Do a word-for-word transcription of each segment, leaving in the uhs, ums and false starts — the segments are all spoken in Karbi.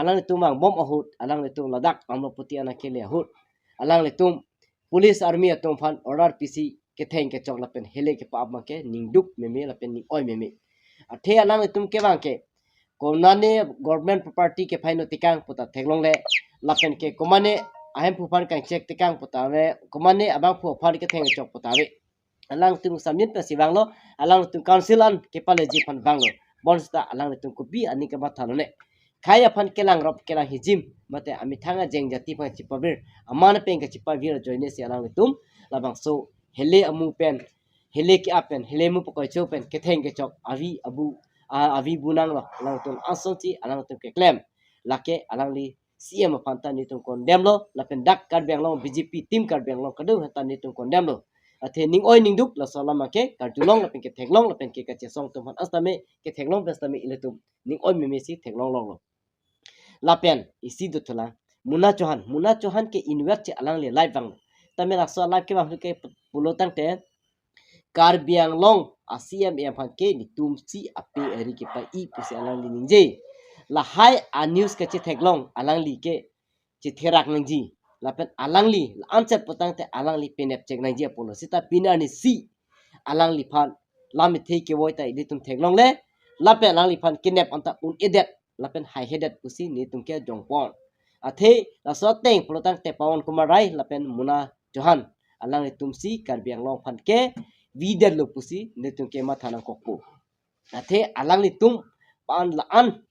alanglitum vangbom ahut, alanglitum ladak Amravati an akele ahut, alanglitum police army atum aphan order pisi ketheng kechok lapen hele kepa-ap abangke ningduk meme lapen ning-oi meme. Athe alanglitum ke abangke komane government property kephai no tekang puta theklongle, lapen ke komane ahemphu aphan kangchek tekang puta ave, komane abangphu aphan ketheng kechok puta ave. Alangtum samin pensi vanglo, alangtum council an kepaleji aphan vanglo. Bonsita alangtum kopi aning kematha lone. Khei aphan kelang rop kelang hijim, mate amethang ajeng jati aphan chipavir, aman pen kachipavir ajoine si alangtum labangso hele amu pen, hele ke-ap pen, hele amu pakoi cho pen ketheng kechok avi abu, a, avi bu nanglo, alangtum asonsi alangtum keklem. Lake alangli C M aphan ta netum condemn lo, lapen dak Karbi Anglong B J P team Karbi Anglong kadokave ta netum condemn lo. Athe ning-oi ningduk laso alam ke karjulong lapen ketheklong lapen ke kachesong atum aphan asitame ketheklong pen asitame ilitum ning-oi meme si theklong longlo. Lapen isi dothulang Muna Chauhan, Muna Chauhan ke inutvet si alangli live vanglo. Tame laso live kevang ke pulo tangte Karbi Anglong a C M aphan ke netumsi ape ari kepa-i pusi alangli ningje. Lahai a news kachetheklong alangli ke chetherak nangji. Lapen alangli la-anchot putangte alangli penep chek nangji apotlo. Seta pini arni si alangliphan lam ithe kevoi ta ilitum theklongle. Lapen alangliphan kenep anta un-edet lapen haihedet pusi netum ke jongpon. Athe laso ateng pulo tangte Pawan Kumar Rai lapen Muna Chauhan alanglitumsi Karbi Anglong aphan kevidetlo pusi netum kematha nangkokpo. Athe alanglitum pan la-an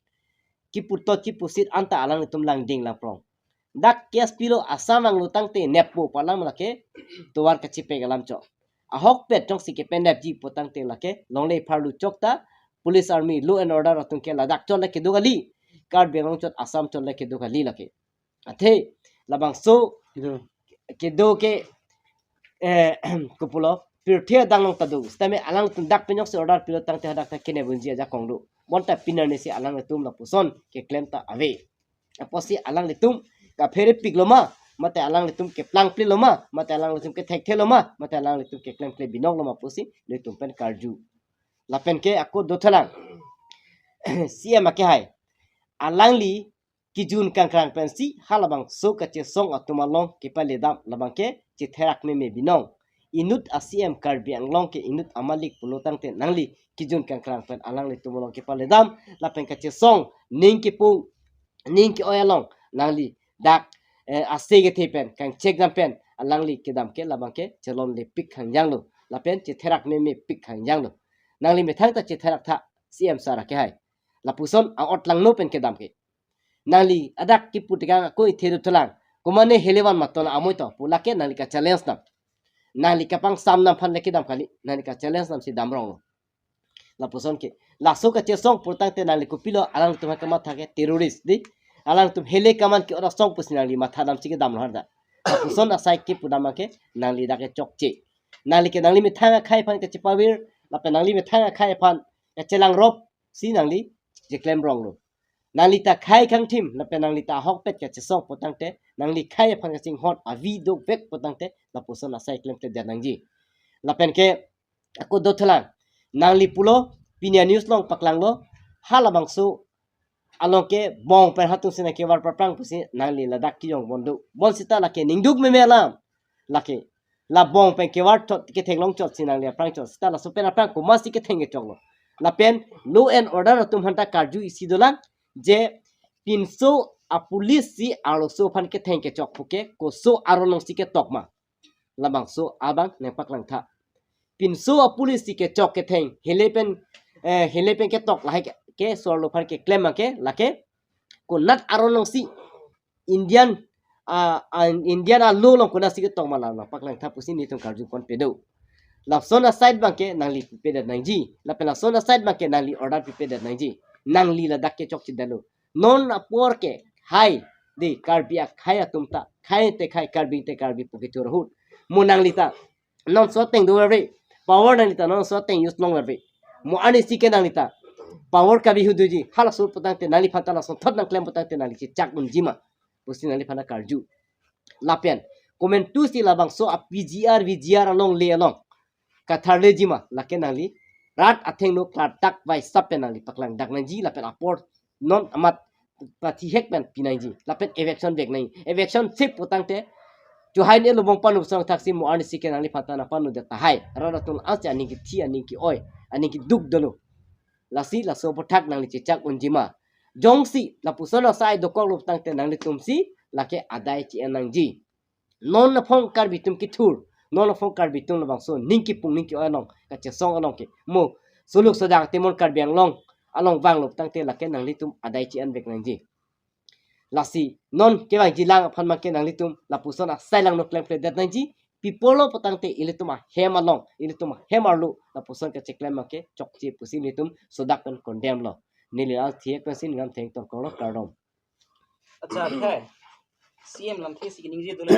kiputot kipusit anta alanglitum langding langprong. Dak case pilo Assam vanglo tangte neppo pu alam lake tovar kachipek alam chot. Ahokpet jongsi kepenepji putangte lake longle pharlu chok ta police army law and order atum ke ladak chot le kedo kali. Karbi Anglong chot Assam chot le kedo kali lake. Athe labangso kedo ke, eh, kopulo pirthe adang along ta do. Sitame alangtum dak pen jongsi order pilo tangte hadak ta kenep unji ajakong do. Bonta pini arni si alangtum lapuson keklem ta ave. Apotsi alanglitum kaphere piklo ma, mate alanglitum keplangple lo ma, mate alanglitum kethekthe lo ma, mate alanglitum keklemkle binong lo ma pusi netum pen karju. Lapen ke ako dothulang C M akehai. Alangli kejun kangkrang pensi halabangso kachesong atum along kepaledam labang ke chetherak meme binong. Inut a C M Karbi Anglong ke inut amalik pulo tangte nangli kejun kangkrang pen alanglitum along kepaledam lapen kachesong ning kepung ning ke-oi along nangli dak, eh, ase kethe pen kangchek dam pen alangli kedam ke labang ke chelonlepik hangjang lo lapen chetherak memepik hangjang lo. Nangli methang ta chetherak tha C M sir akehai. Lapuson a-ot langno pen kedam ke. Nangli adak kipu tekang ako ithe dothulang. Komane hele van matona amoi to pu lake nangli kachallenge dam. Nangli kapangsam dam aphan le kedam kali. Nangli kachallenge damsi damrong lo. Lapuson ke. Laso kachesong putangte nangli kopilo alangtum ha kematha ke terrorist di. Alangtum hele kaman ke-ot asong pusi nangli matha damsi kedam lo harda. Lapuson asai kipu dam ke nangli dak ke chokche. Nangli ke nangli methang akhai aphan kachipavir, lapen nangli methang akhai aphan kachelang rop si nangli cheklem rong lo. Nangli ta khei kangthim, lapen nangli ta ahokpet kachesong putangte, nangli khei aphan kachinghon avi dovek putangte, lapuson asai klemkledet nangji. Lapen ke ako dothulang, nangli pulo, pini a news along paklanglo, halabangso along ke bong pen hatung sina kevar paprang pusi nangli ladak kejong bondo. Bonsita lake ningduk meme alam. Lake la bong pen kevar chot ketheklong chot si nangli aphrang chot sita laso pen aphrang komatsi ketheng kechoklo. Lapen law and order atum aphan ta karju isi dolang je pinso a police si arloso aphan ketheng kechok puke koso aron alongsi ketok ma. Labangso abang nangpaklang tha. Pinso a police si kechok ketheng hele pen, eh, hele pen ketok lahai ke, ke sorlo aphan keklem ma ke lake konat aron alongsi Indian, ah, ah, Indian a law along konatsi ketok ma la nangpaklang tha pusi netum karju ponpe do. Lason aside abang ke nangli pipedet nangji. Lapen lason aside abang ke nangli order pipedet nangji. Nangli ladak kechokchedetlo. Non apor ke hai de Karbi akhai atum ta khei te khei Karbi te Karbi pu kethur ahut. Mo nangli ta non so ateng do verve. Power nangli ta non so ateng use long verve. Mo arnisi ke nangli ta power kabi huduji. Halaso putangte nangliphan ta lasonthot nangklem putangte nangli chechak unji ma pusi nangliphan ta karju. Lapen komantusi labangso a P G R V G R along le along katharleji ma lake nangli rat athengno klardak vaisap pen nangli paklangdak nangji lapen apor non amat pathihek pen pinangji. Lapen eviction vek nangji. Eviction sip putangte, chuhai ne lubong panu song thaksi mo arnisi ke nangliphan ta nangpanudet tahai. Rat atum ansi aning kithi, aning ki-oi, aning kiduk dolo. Lasi laso aphuthak nangli chechak unjima. Jongsi lapuson asai dokoklo putangte nanglitumsi lake adai chi-en nangji. Non aphong Karbi atum kethur, non aphong Karbi atum labangso ning kipung ning ki-oi along, kachesong along ke mo suluk sodang timon Karbi Anglong along vanglo putangte lake nanglitum adai chi-en vek nangji. Lasi non kevangjilang aphan abangke nanglitum lapuson asai langno klemkledet nangji. Pi apotlo putangte ilitum ahem along, ilitum ahem arlo lapuson kacheklem abangke chokche pusi nelitum sodak pen condemn lo. Neli Lalthe Ekpeng si ningam theng torkolo, kardom. Acha, akhai. C M Lamthe si kaningje dolo.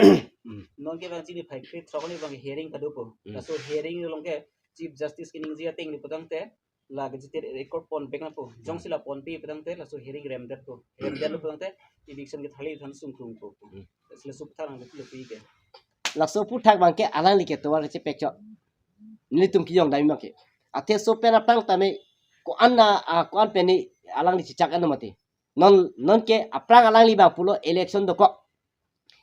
Hmm. Non kevangji niphai krethrok arni abang hearing kadopo. Hmm. Laso hearing along ke Chief Justice kaningje ateng ni putangte la gazetted record ponvek nangpo. Jongsi la ponpe putangte laso hearing remdetpo. Remdetlo putangte eviction ke thali than sungkrungpo. Hmm. Laso aphuthak nanglo pi ke. Laso aphuthak abangke alangli ke tovar chepekchot. Nelitum kejong dam abangke. Athe laso pen aphrang tame ko-an na, ah, ko-an pen ni alangli chechak-en mati. Non, non ke aphrang alangli abang pulo election dokok.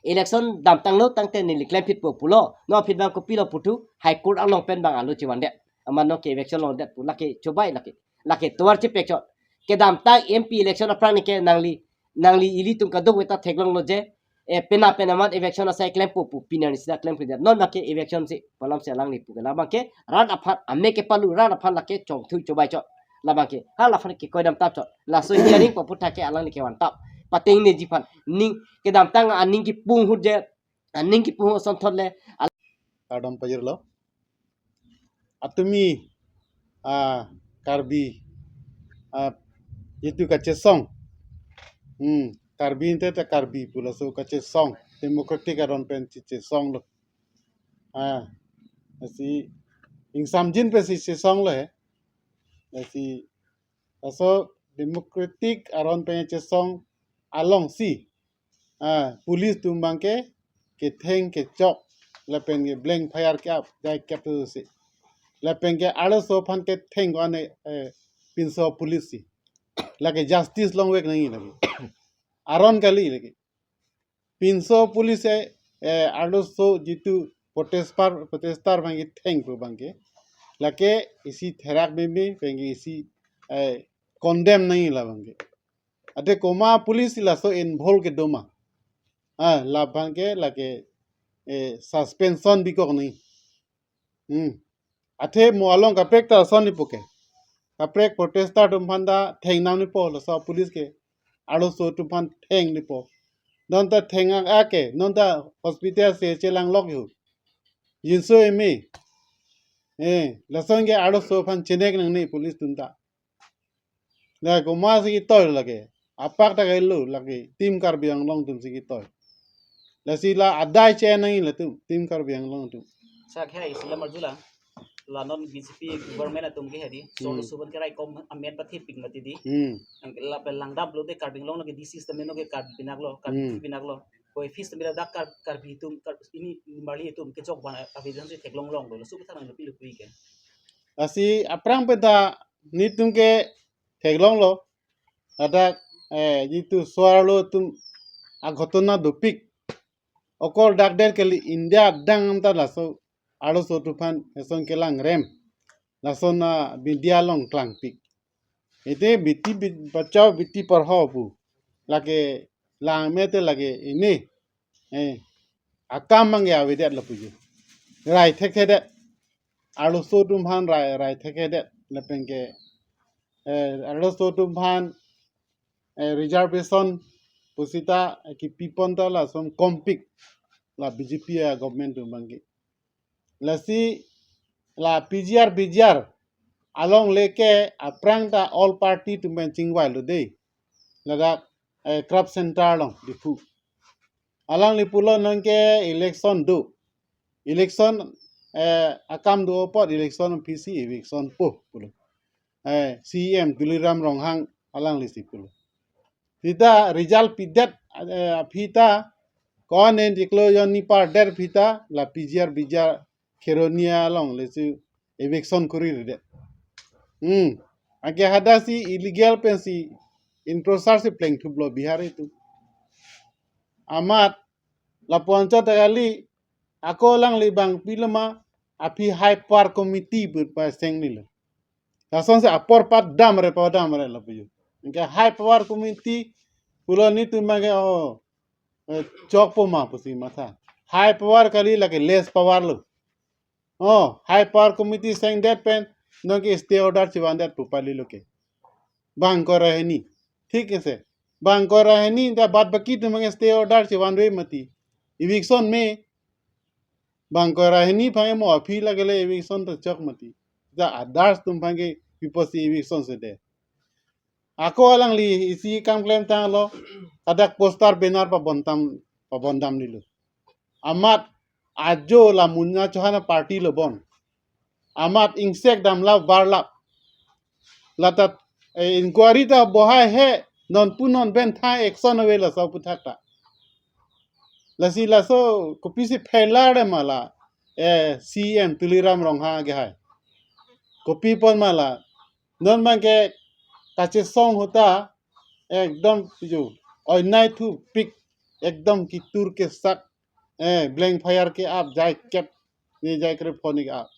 Election damtanglo tangte neli klemphitpo pulo. Non aphi abang kopilo puthu, High Court along pen abang alo chivandet. Amat non ke eviction longdet pu lake chobai lake. Lake tovar chepekchot. Kedamtang M P election aphrang ni ke nangli, nangli ilitum kadokave ta theklonglo je, eh, pena pena amat eviction asai klempo pu pini arnisi ta klemkledet. Non abangke eviction si palam si alangli pu ke. Labangke rat aphan amek kepalu, rat aphan lake chongthui chobaichot. Labangke ha laphan ke koidam tap chot. Laso hearing aphuthak ke alangli kevantap. Patengneji aphan. Ning kedamtang aning kipung ahut je, aning kipung ahut asonthot le. Kardom pajirlo. Atumi, ah, Karbi, ah, itu kachesong. Hmm, Karbi ante ta Karbi pu laso kachesong. Democratic aron pen chechesonglo. Ah, lasi ingsamjin pensi chesonglo he. Lasi laso democratic aron pen chesong alongsi, ah, police atum abangke ketheng kechok lapen ke blank fire ke-ap, dai ke-ap si. Lapen ke arloso aphan ketheng ko-an, eh, pinso police si. Lake justice longvek nangji lake. Aron kali lake. Pinso police, eh, eh, arloso jitu protester, protester abangke thengpo abangke. Lake isi therak meme abangke isi, eh, condemn nangji labangke. Athe komat police laso involve kedo ma. Ah, labangke lake, eh, suspension bikok nangji. Hmm. Athe mo along kaprek ta ason ni puke. Kaprek protester atum aphan ta thengnam ni po laso police ke. Arloso atum aphan theng ni po. Non ta theng ak ake, non ta hospital si chelanglok yu. Jinso eme. Eh, lason ke arloso aphan chenek nangne police atum ta. La komat si kitoi lake. Apak ta kailo lake. Team Karbi Anglong atum si kitoi. Lasi la adai chi-en nangji latum. Team Karbi Anglong atum. Sa khe isi lamar jula. La non B J P government atum ke hedi. Hmm. Solo subon ke raikom amen pathipik mati di. Hmm. Ang lapen langdaplo de Karbi Anglong ke D C system no ke Karbi pinaklo, Karbi Hmm. pinaklo. Ko office mila dak Kar-, Karbi atum, Kar-, ini Marli atum kechok abang avedang si theklonglonglo. Laso aphuthak nanglo pi ke. Lasi aphrang pen ta nelitum ke theklonglo. Ladak, eh, jitu so-arlo atum aghotona dopik. Okor dak der kali India adang ta laso arloso atum aphan eson kelang rem. Lason a media along klangpik. Ite beti bi-, bachao beti padhao pu. Lake lang mete lake ini. Eh, akam abangke avedet lapu ji. Rai thekthedet. Arloso atum aphan rai, rai thekthedet. Lapen ke, eh, arloso atum aphan, eh, reservation pusita, eh, kipipon ta lason kompik. La B J P a government atum abangke. Lasi la P G R, P G R along leke aphrang ta all party atum pen chingvailo de. Ladak, eh, Craft Centre along Diphu. Alangli pulo non ke election do. Election, eh, akam do apot election aphi si eviction po pulo. Eh, C E M Tuliram Ronghang alangli si pulo. Sita result pidet, eh, aphi ta, ko-an en declare jon ni pardet aphi ta, la P G R, P G R Kheroni along lesi eviction koridet. Hmm. Anke hadak si illegal pensi encroacher si plengthuplo Bihari atum. Amat lapu anchot kali, ako alangli bang piloma, aphi high power committee pu paseng nilo. Lasonsi apor padamre padamre lapu jo. Anke high power committee pulo netum abangke, oh, eh, chokpo ma pusi matha. High power kali, lake less power lo. Oh, high power committee sengdet pen nonke stay order chivandet pu pali loke. Bang ingkoi ra hini. Thik ase. Bang ingkoi ra hini, ta bad baki atum abangke stay order chivanve mati. Eviction me. Bang ingkoi ra hini aphan mo aphi lake le eviction ta chok mati. Ta others atum abangke piposi eviction sedet. Ako alangli isi kam klemtanglo, ladak poster banner pabondam, pabondam nilo. Amat ajo la Muna Chauhan party lo bon. Amat ingsek damlap varlap. Lata, eh, inquiry ta bohai he, non pu non pen thang action ave laso aphuthak ta. Lasi laso kopisi failure ma la, eh, C M Tuliram Ronghang ke hai. Kopi apot ma la, non abangke kachesong ahut ta, ekdom jo, oinai thupik, ekdom ketur kesak, eh, blank fire ke-ap, jai kep, ne jai krepho ne ke-ap.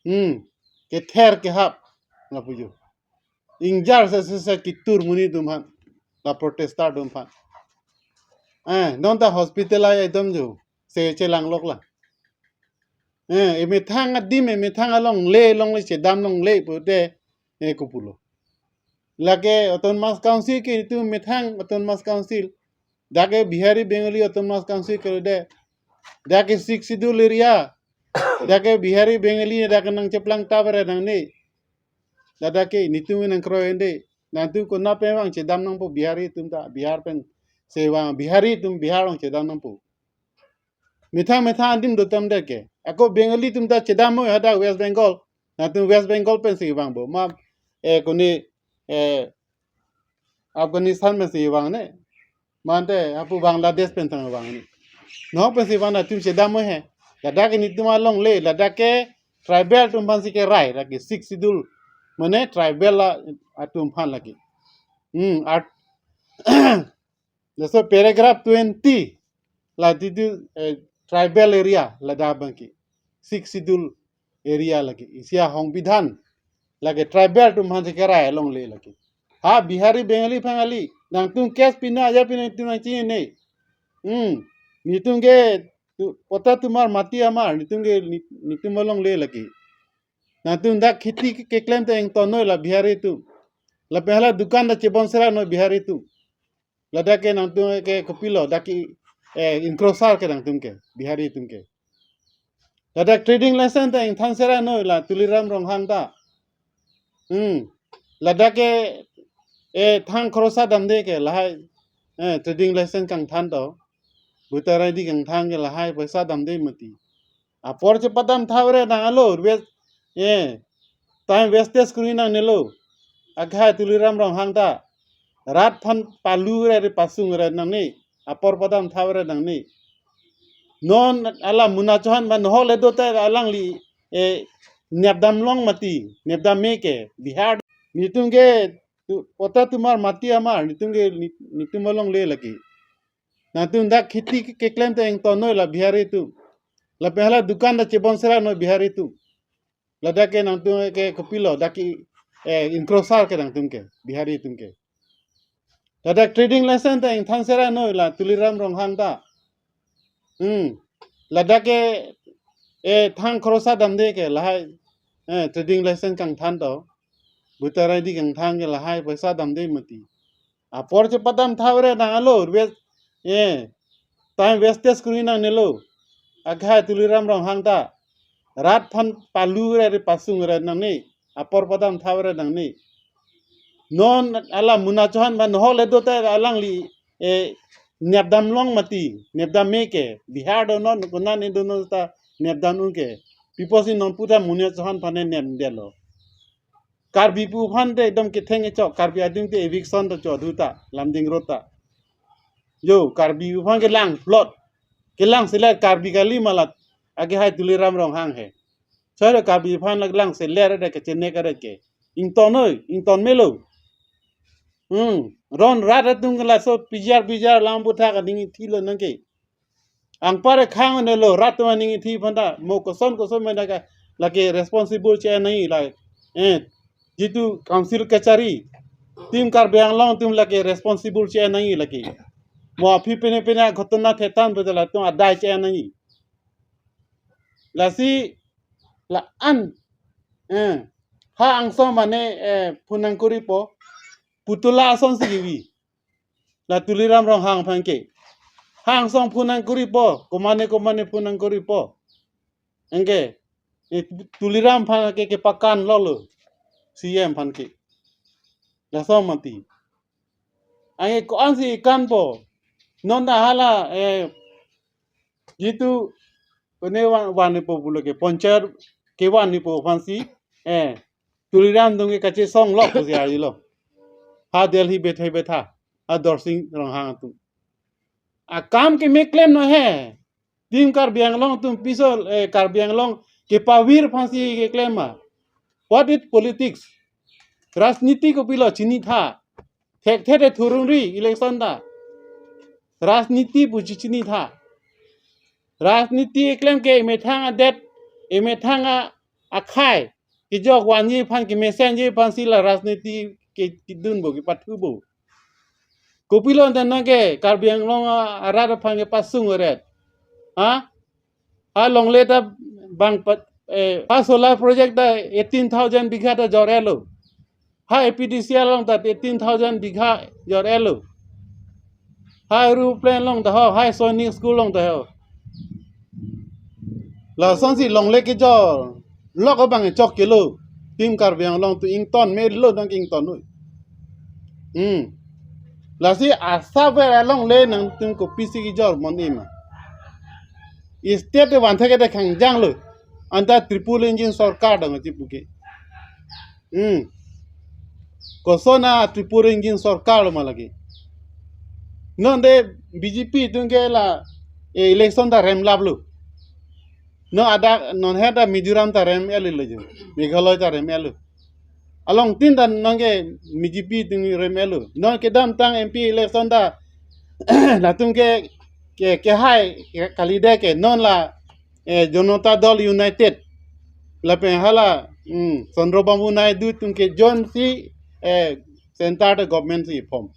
Hmm, kether kehap, lapu jo. Ingjar se se se ketur monit atum aphan, la protester atum aphan. Eh, non ta hospital ai ekdom jo, se chelanglok la. Eh, emethang adim, emethang alongle, longle chedam longle pute, eh, kopulo. Lake Autonomous Council ke itum methang Autonomous Council. Dak ke Bihari Bengali Autonomous Council ke de. Dak ke Sixth Schedule area. Dak ke Bihari Bengali dak ke nangcheplang tap re nangne. Ladak ke netum nangkroi ende. Nangtum konat pen vang chedam nangpo Bihari atum ta. Bihar pen se vang Bihari atum Bihar vang chedam nangpo. Methang methang adim dotamdet ke. Ako Bengali atum ta chedam noi hadak West Bengal. Nangtum West Bengal pensi vangpo. Ma, eh, koni, eh, Afghanistan pensi vang ne. Mante hapu Bangladesh pen tang vang ne. Nahok pensi vang nangtum chedam noi he. Ladak ke netum alongle, ladak ke tribal atum aphansi kerai, lake Sixth Schedule. Mane tribal la atum aphan lake. Hmm, art, laso paragraph twenty, la didu, eh, tribal area ladak abangke. Sixth Schedule area lake. Isi a-songbidhan lake tribal atum aphansi kerai alongle lake. Ha Bihari Bengali aphan kali, nangtum case pina aja pina netum nangchini ne. Hmm, netum ke tu, pota tumhar mati amar, netum ke ni-, netum alongle lake. Nangtum dak kheti ke-, keklem ta ington noi la Bihari atum. Lapen hala dukan ta chebon sera noi Bihari atum. Ladak ke nangtum ke kopilo, dak ke, eh, encroacher ke nangtum ke, Bihari atum ke. Ladak trading license ta ingthan sera noi la Tuliram Ronghang ta. Hmm. Ladak ke, eh, thang khorosa damde ke lahai, eh, trading license kangthan to. Voter I D kangthan ke lahai poisa damde mati. Apor chepadam tha ore nanglo, wes-, eh, time wastage kuri nangnelo. Akhai Tuliram Ronghang ta. Rat aphan palu ore, pasung ore nangne. Apor padam tha ore nangne. Non hala Muna Chauhan ma nohok le do ta alangli, eh, nepdam long mati, nepdam me ke, Bihar. Netum ke tu, pota tumhar mati amar, netum ke ni-, netum alongle lake. Nangtum dak kheti ke-, keklem ta ington noi la Bihari atum. Lapen hala dukan ta chebon sera noi Bihari atum. Ladak ke nangtum ke kopilo, dak ke, eh, encroacher ke nangtum ke, Bihari atum ke. Ladak trading license ta ingthan sera noi la Tuliram Ronghang ta. Hmm. Ladak ke, eh, thang khorosa damde ke lahai, eh, trading license kangthan to. Voter I D kangthan ke lahai poisa damde mati. Apor chepadam tha ore nanglo, wes-, eh, time wastage kuri nangnelo. Akhai Tuliram Ronghang ta. Rat aphan palu ore, pasung ore nangne. Apor padam tha ore nangne. Non hala Muna Chauhan ma nohok le do ta alangli, eh, nepdam long mati, nepdam me ke. Bihar do non, kona ne do non ta nepdam un ke. Piposi non puta Muna Chauhan aphan ne nepdetlo. Karbi pu aphan te ekdom ketheng kechok, Karbi adim te eviction ta chodhu ta, Lumding Road ta. Jo, Karbi pu aphan kelang plot. Kelang selet Karbi kali ma la, akhai Tuliram Ronghang he. Sir Karbi aphan la kelang selet ada kechene kare ke. Ington noi, ington melo. Hmm. Ron rat atum ke laso P G R, P G R lam puthak aning ithi lo nangke. Anpar khang ne lo rat atum aning ithi aphan ta. Mo koson koson mena ka lake responsible che nangji la. Eh, jitu council kachari. Team Karbi Anglong atum lake responsible che nangji lake. Mo aphi pine pine ghotona thetan pu ta latum adai che nangji. Lasi la-an, eh, ha angsong mane, eh, phun nangkuripo, putula asonsi kevi. La Tuliram Ronghang aphan ke. Ha angsong phun nangkuripo, komane komane phun nangkuripo. Anke, eh, Tuliram aphan ke kepakan lolo, C M aphan ke. Laso mati. Anke ko-ansi kanpo. Non ta hala, eh, jitu, kone wan, wan nipo pulo ke, ponchar kewan nipo aphansi, eh, Tuliram atum ke kachesong lok pusi arilo. Ha Delhi bethe betha, ha Dorsing Ronghang atum. Akam ke me klem no he. Team Karbi Anglong atum piso, eh, Karbi Anglong kepavir aphansi keklem ma. What is politics? Rajniti kopilo chinitha. Thekthe te thurungri election ta. Rajniti pu chi chinitha. Rajniti eklem ke emethang adet, emethang a-, akhei. Kejok vanji aphan, kemesenji aphansi la rajniti ke, kedunpo, kepathupo. Kopilo anta nangke Karbi Anglong a-, arat aphan kepasung eret. Ha? Ha longle ta bang pat, eh, ha solar project ta eighteen thousand bigha ta jor-etlo. Ha A P D C L along ta eighteen thousand bigha jor-etlo. Ha Ruplen along ta ho, ha Sainik School along ta ho. Lasonsi longle kejor lok abang chok kelo. Team Karbi Anglong atum ington melo nang ington noi. Hmm. Lasi asap ver alongle nangtum kopisi kejor mon ima. State te van thek te khangjang lo. Anta triple engine sorkar dang chipuke. Hmm. Koson a triple engine sorkar lo ma lake. Non de B J P atum ke la, eh, election ta remlaplo. Non adak non he ta Mizoram ta rem-etlo jo. Meghalaya ta rem-etlo. Along tin ta nangke B J P atum rem-etlo. Non kedamtang M P election ta latum ke, ke, kehai, ke, kalide ke non la, eh, Janata Dal United. Lapen hala, hmm, Chandrababu Naidu atum ke join si, eh, center ta government si form.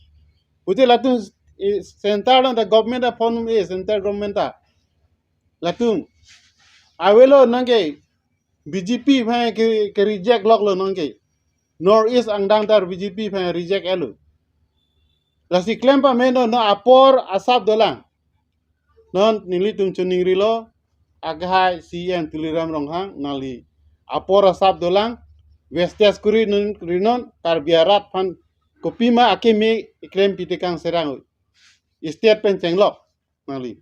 Pusi latum, eh, center ta government ta form, eh, center government ta. Latum. Avelo nangke B J P aphan ke, ke reject loklo nangke. North East angdeng ta B J P aphan reject-etlo. Lasi klem pame non, non apor asap dolang. Non nelitum chiningrilo, akhei C M Tuliram Ronghang nangli apor asap dolang, wastage kuri non, ri non, Karbi arat aphan kopima akeme klem pitekang serang. State pen chenglok nangli.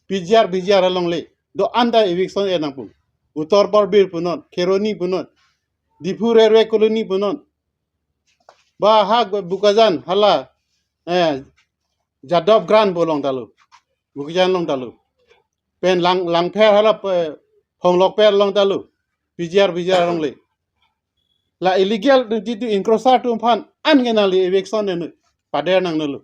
P G R, P G R alongle. Do-an ta eviction-et nangpo. Uttar Parbir punon, Kheroni punon, Diphu Railway Colony punon. Ba ha Bokajan hala, eh, Jadavganj pu along ta lo. Bokajan along ta lo. Pen Lang, Langpher hala pe, Phonglokpher along ta lo. P G R, P G R alongle. La illegal jitu encroacher atum aphan an ke nangli eviction-et noi. Pader nang nelo.